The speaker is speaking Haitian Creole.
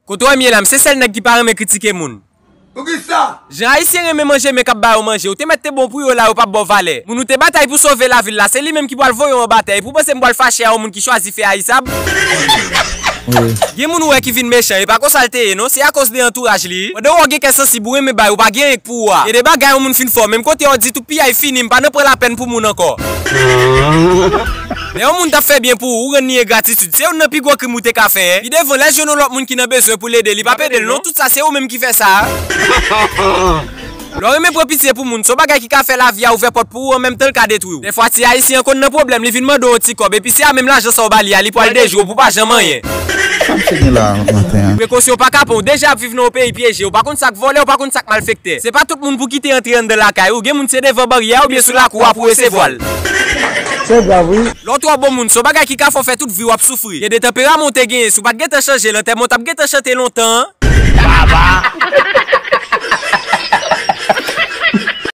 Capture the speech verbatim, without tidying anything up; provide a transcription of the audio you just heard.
Kote w ye la, m se sèl nèg ki pa renmen kritike moun. Poukisa? Jan ayisyen renmen manje men k ap ba yo manje, ou te mèt te bon pou yo la, yo p ap ba w valè. Moun ou te batay pou sove lavi l la, se li menm ki pral voye w anba tè. Epi w panse m pral fache a yon moun ki chwazi fè ayisab? Gen moun ou wè ki vin mechan, e pa konsa l te ye non, se akoz de antouraj li. Pandan w gen kè sansib, ou renmen bay, ou pa gen anyen k pou ou a. Gen de bagay yon moun fin fè w, menm kote w di tout piyay fini, m pa nan pran lapèn pou moun ankò. Lè yon moun t ap fè byen pou ou, ou rann li engratitid. Se youn nan pi gwo krim ou te ka fè. Pi devan, lè l jwenn yon lòt moun ki nan bezwen pou l ede, li p ap ede l non. Tout sa se ou menm ki fè sa. Lè w renmen pran pitye pou moun, se yon bagay ki ka fè lavi a ouvè pòt pou ou, an menm tan l ka detwi w. Dèfwa ti ayisyen an konn nan pwoblèm, li vin mande w yon ti kòb, epi se a menm lajan sa w ba li a, li pral dejwe w pou pa janm anyen. Sa m se gen la maten an? Prekosyon pa ka pran, w deja ap viv nan yon peyi pyeje, w pa konn sa k vòlè, w pa konn sa k malfektè. Se pa tout moun pou ki te antre anndan lakay ou, gen moun se devan baryè a oubyen sou lakou a pou resevwa l. Se grav wi. Lè w twò bon moun, se yon bagay ki ka fè w fè tout vi w ap soufri. Gen de tanperaman w te genyen, si w pa t gentan chanje l, antèman w t ap gentan chante lontan an.